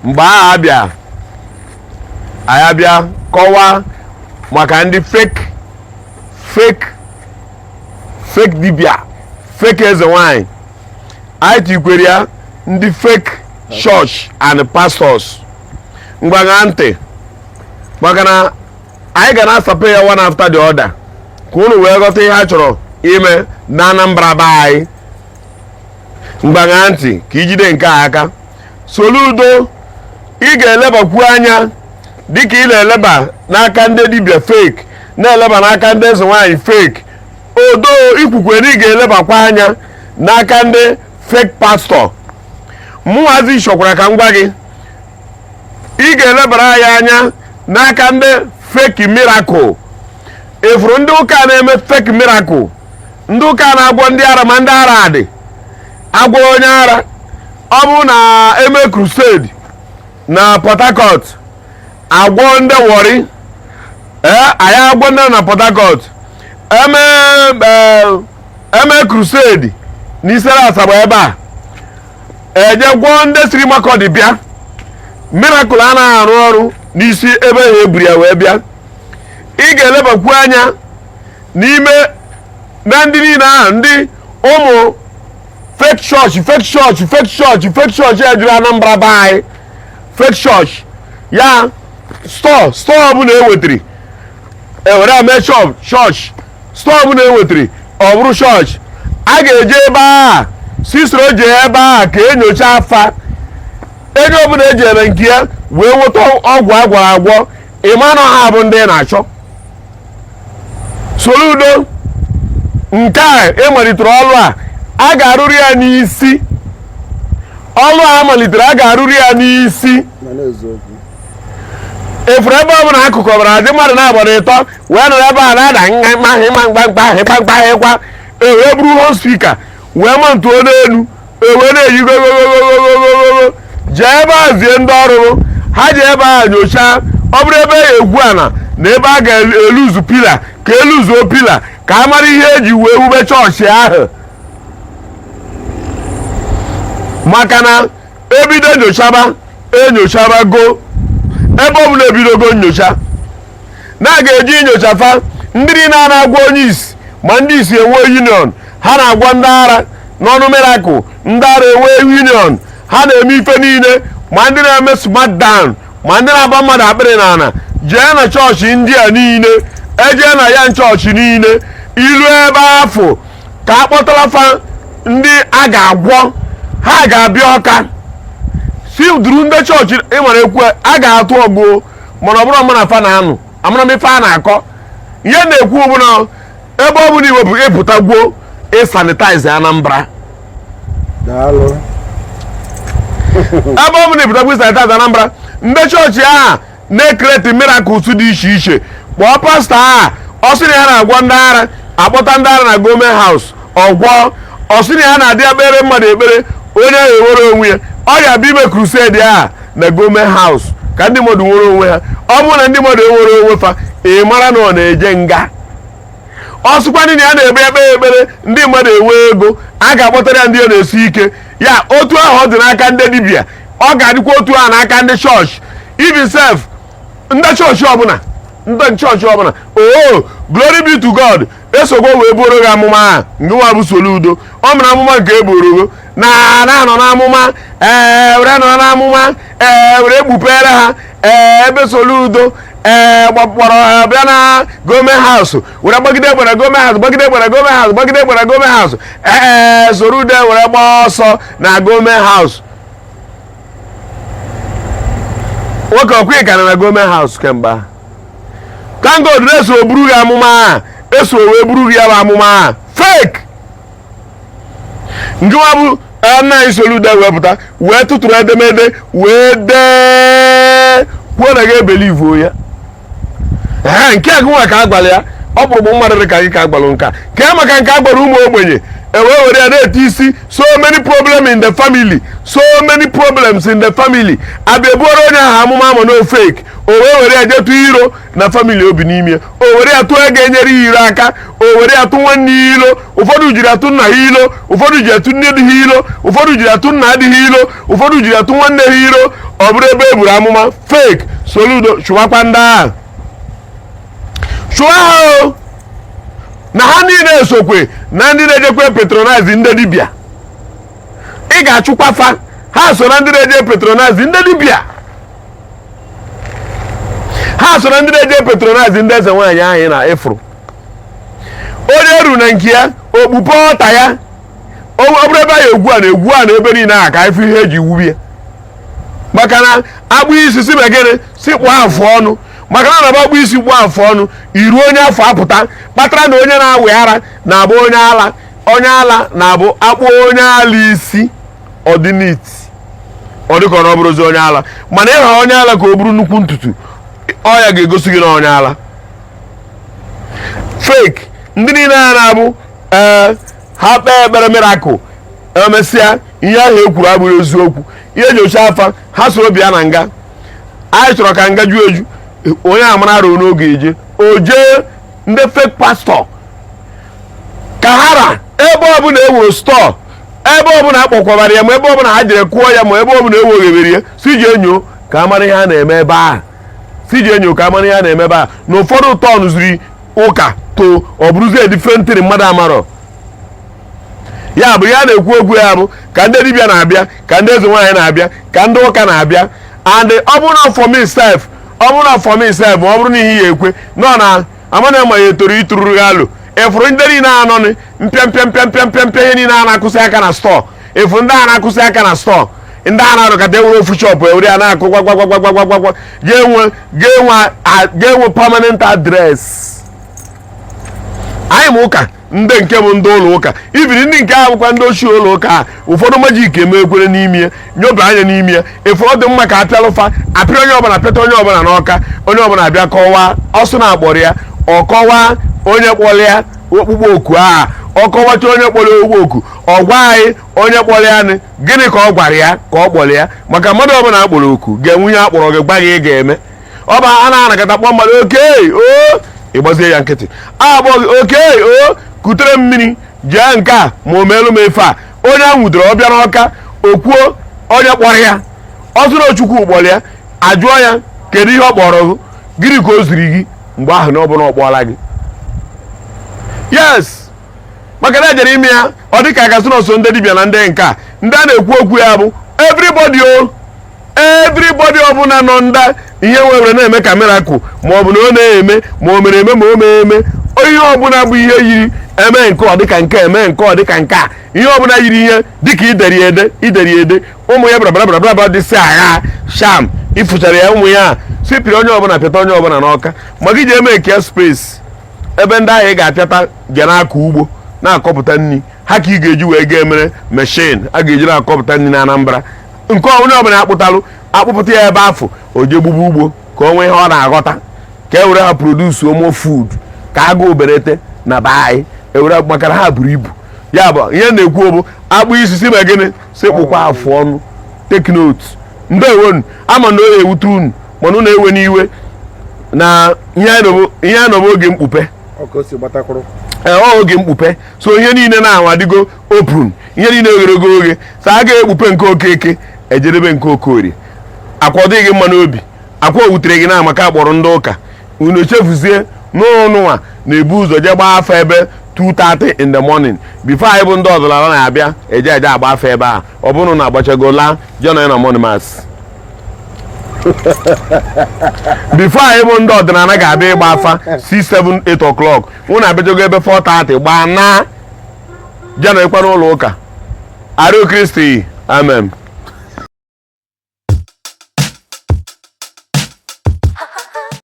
Mgbe ahụ abịa, anyị abịa kọwaa maka ndị fake, fake, fake dibịa, fake eze nwanyị. Anyị tikwere ya ndị fake church and pastors. Ngwa, ṅaa ntị, maka na anyị ga na-asape ya one after the other ka unu wee ghọta ihe a chọrọ ime na Anambra be anyị. Ngwa, ṅaa ntị ka ijide nke a aka. Soludo, ị ga-elebakwu anya dịka ị na-eleba n'aka ndị dibịa fake, na-eleba n'aka ndị eze nwaanyị fake. Odo ikwukwe na ị ga-elebakwa anya n'aka ndị fake pastor. Mụnwazi chọkwara ka m gwa gị, ị ga-elebara ya anya n'aka ndị fake miracle. Efuru ndị ụka na-eme fake miracle, ndị ụka na-agwọ ndị ara, ma ndị ara adị agwọ onye ara. Ọ bụrụ na eme crusade na Port Harcourt, agwọ ndị Warri, ee, anyị agwọ ndị na Port Harcourt. Eme eme crusade n'Isere Asaba ebe a, eje gwọọ ndị siri Makurdi bịa. Miracle anaghị arụ ọrụ n'isi ebe ha eburu ya wee bịa. Ị ga-elebakwu anya n'ime na ndị niile ahụ, ndị ụmụ fake church, fake church, fake church, fake church ya juru Anambra be anyị. Fake church ya, store, store ọbụla ewetiri ewere eme shop church, store ọbụla ewetiri ọ bụrụ chọọchị. A ga-eje ebe a sisoro jee ebe a ka enyocha afa ego ọbụla eji eme nke ya wee nweta ọgwụ agwọrọ agwọ. Ịma na ha bụ ndị na-achọ. Soludo, nke a ịmalitere ọrụ a, a ga-arụrụ ya n'isi. Ọrụ a malitere, a ga-arụrụ ya n'isi. Mana eziokwu. Efuru ebe ọ bụla akụkụ ọbara adị mmadụ na-agbara ịtọ wee nọrọ ebe a na-ada nha hịma mkpamkpa hịkpamkpa hịkwa, ewee buru home speaker wee mantuo n'elu, ewee na-eyi gogogogogogogogo. Jee ebe a zie ndị ọrụ ha, ji ebe a nyochaa. Ọ bụrụ ebe ya egwu ana na ebe a ga-eluzu pillar, ka eluzuo pillar, ka a mara ihe eji wee wube chọọchị ahụ, maka na ebido nyochaba, enyochabago ebe ọ bụla ebidogo nyocha na a ga-eji nyocha fa. Ndị niile a na-agwa onye isi, ma ndị isi enwe union, ha na-agwa ndị ara n'ọnụ miracle, ndị ara enwe union, ha na-eme ife niile, ma ndị na-eme smart down, ma ndị na-agba mmadụ akpịrị n'ala. Jee na chọọchị ndị a niile, ejee na ya chọọchị niile ilu ebe afọ ka a kpọtara fa ndị a ga-agwọ. Ha ga-abịa Ọka si duru ndị chọọchị ịmara ekwu a ga-atụ ọgụ, mana ọ bụrụ ọma na fa na-anụ amara m ife a na-akọ. Ihe na-ekwu bụ na ebe ọ bụla iwepụ ịpụta gwuo ịsanitize Anambra. Daalụ. Ebe ọ bụla ịpụta gwuo ịsanitize Anambra, ndị chọọchị ahụ na-ecreate miracles dị iche iche, kpọọ pastọ a, ọ sị na ya na-agwọ ndị ara, akpọta ndị ara na government house ọgwọ. Ọ sị na ya na-adị ekpere mmadụ ekpere, onye ahụ enwere onwe ya. Ọ ga-abịa ime crusade a na government house ka ndị mmadụ nwere onwe ha. Ọ bụrụ na ndị mmadụ enwere onwe fa, ị mara na ọ na-eje nga. Ọ sịkwa na ya na-ekpe ekpe ekpere, ndị mmadụ enwe ego, a ga-akpọtara ya ndị ọ na-esi ike ya. Otu ahụ ọ dị n'aka ndị dibịa, ọ ga-adịkwa otu ahụ n'aka ndị chọọchị. Even sef, ndị chọọchị ọbụla, ndị chọọchị ọbụla. Oh, glory be to God, esogbo wee bụrụ gị amụma a. Nke nwa bụ Soludo, ọ mere amụma nke e buru gị na na-anọ n'amụma, ee, were nọ n'amụma, ee, were ekpupere ha, ee, ebe Soludo, ee, gbakpọrọ bịa na government house, were gbagide gbara government house, gbagide gbara government house, gbagide gbara government house. Ee, Soludo were gbaa ọsọ na government house. Nwoke ọkwa ka na government house kemgbe ahụ. Thank God na eso buru gị amụma a, eso wee buru gị ya bụ amụma a fake. Nke nwa bụ nna anyị Soludo wee pụta wee tụtụrụ edemede wee dee kwuo na ga-ebelieve ya. Ee, nke a nwa ka a gwara ya, ọ bụrụ mmadụ dị ka gị ka a gwara nke a ka maka nke a gwara ụmụ ogbenye, e wee were ya na-eti isi. So many problems in the family, so many problems in the family. Abịa ebuoro onye ahụ amụma ama no fake, o wee were ya jetụ iro na family obi n'ime, o were ya tụọ ego enyere ya iro aka, o were ya tụ nwanne ya ilo. Ụfọdụ jiri atụ nna ha ilo, ụfọdụ jiri atụ nne dị ha ilo, ụfọdụ jiri atụ nna adịghị ilo, ụfọdụ jiri atụ nwanne ha ilo. Ọ bụrụ ebe e buru amụma fake, Soludo chụwakwa ndị ahụ, chụwa ha o, na ha niile esokwe na ndị na-ejekwe patronize ndị dibịa. Ị ga-achụkwa fa. Ha so na ndị na-eje patronize ndị dibịa, ha so na ndị na-eje patronize ndị eze nwaanyị ahụ na ịfụrụ onye eru na nke ya okpupe ọta ya. Ọ bụrụ ebe a egwu a na egwu a na ebe niile a ka ịfụ ihe eji wubie, maka na akpụ isi si megịnị si kpụọ afụ ọnụ, maka na na akpụ isi kpụọ afụ ọnụ iru onye afọ apụta, kpatara na onye na-awị ara na-abụ onye ala, onye ala na-abụ akpụ onye ala isi ọdịniti, ọ dịka ọ bụrụzi onye ala. Mana ịha onye ala ka o buru nnukwu ntutu, ọ ya ga-egosi gị na onye ala fake. Ndị niile a na-abụ ee ha kpee ekpere miracle, emesịa ihe ahụ e kwuru abụghị eziokwu, ihe nyocha afa ha soro bịa na nga. Anyị chọrọ ka nga ju eju, onye amara ruo n'oge eje o jee. Ndị fake pastor ka ha ra, ebe ọbụla e wuru store, ebe ọbụla akpọkwabara ya, ma ebe ọbụla ha jere kụọ ya, ma ebe ọbụla ewoghebere ya, si ji enyo ka a mara ihe a na-eme ebe ahụ, si ji enyo ka a mara ihe a na-eme ebe ahụ. Na ụfọdụ tọn ziri ụka to ọ bụrụzie different mmadụ amarọ ya bụ ya na-ekwu okwu ya bụ ka ndị dibịa na-abịa, ka ndị eze nwaanyị na-abịa, ka ndị ụka na-abịa. And ọ bụrụ na for me sef, ọ bụrụ na for me sef, ọ bụrụ na ihe ya ekwe nọ na amana ma ya etoro ịtụrụrụ gị alụ ịfụrụ ndị niile anọ ni mpịa mpịa mpịa mpịa mpịa mpịa, ihe niile a na-akụsị aka na store, ịfụ ndị a na-akụsị aka na store, ndị a na-arụkọta ewere ofu shop ewere ya na-akụ gwa gwa gwa gwa gwa gwa gwa, ga-enwe permanent address. Anyị ma ụka ndị nke bụ ndị ụlọ ụka ibiri, ndị nke ahụ bụkwa ndị ochie ụlọ ụka a, ụfọdụ magic eme ekwere n'ime ya, nyoba anya n'ime ya. Efu ọ dị mma ka apịalụfa apịa onye ọbụla, pịata onye ọbụla n'ọka, onye ọbụla abịa kọwaa ọsọ na akpọrọ ya, ọ kọwaa onye kpọrọ ya okpukpe oku a, ọ kọwacha onye kpọrọ ya okpukpe oku, ọ gwa anyị onye kpọrọ ya nị gịnị ka ọ gwara ya ka ọ kpọrọ ya, maka mmadụ ọbụla akpọrọ oku ga-enwe ihe akpọrọ gị gwa gị ị ga-eme. Ọ bụ a na-anakọta kpọọ mmadụ oke o, ịgbazie ya nkịtị, akpọ gị oke o, kutere mmiri jee nke a ma o meelu m ife a. Onye a nwudere ọ bịa n'ọka o kwuo onye kpọrọ ya, ọ sịrị Chukwu kpọrọ ya, ajụọ ya kedu ihe ọ kpọrọ gị, gịnị ka o ziri gị mgbe ahụ na ọ bụla ọ kpọọla gị. Yes, maka na ejere ime ya ọ dị ka gasị n'ọsọ ndị dibịa na ndị nke a, ndị a na-ekwu okwu ya bụ everybody o, everybody ọbụla nọ nda ihe were na-eme ka miracle, ma ọ bụ na ọ na-eme, ma o mere eme, ma o mee eme, ihe ọbụla bụ ihe yiri eme nke ọ dịka nke eme nke ọ dịka nke a, ihe ọbụla yiri ihe dịka ideri ede ideri ede ụmụ ya brabra brabra dịsị agha sham ịfụchara ya, ụmụ ya sipịrị onye ọbụla, pịata onye ọbụla n'ọka, maka iji eme nke space ebe ndị ahụ ị ga-apịata ga na-akọ ugbo na-akọpụta nri ha, ka ị ga-eji wee ga emere machine a ga-eji na-akọpụta nri na Anambra. Nke onye ọbụla akpụtalụ akpụpụta ya ebe afọ o jee gbugbu ugbo ka o nwee ihe ọ na-aghọta, ka e were ha produce more food, ka agụụ berete na be anyị, ewere maka na ha buru ibu. Ya bụ ihe na-ekwu bụ akpụ isi si ma gịnị si kpụkwa afụ ọnụ. Take note. Ndewonu. Ama na ọ ewute unu, mana unu ewe n'iwe na ihe a nọbụ oge mkpupe. Ọ ka o si gbatakwuru. Ee, ọ oge mkpupe, so ihe niile na-anwa adịgo open, ihe niile oghere oghe, so a ga-ekpupe nke Okeke ejedebe nke Okorie. Akwa ọ dịghị gị mma n'obi, akwa o wutere gị na amaka akpọrọ ndị ụka unu echefuzie n'ụnụnwa na-ebu ụzọ jee gbaa afa ebe 2:30 in the morning before anyị bụ ndị ọdịnala na-abịa eje eje agba afa ebe a. Ọ bụrụ na agbachago laa jee nọ ya na morning mass before anyị bụ ndị ọdịnala ga-abịa ịgba afa 6, 7, 8 o'clock, unu abịachago ebe 4:30 gbaa na jee nọkwa n'ụlọ ụka. Arịọ Kristi, amen.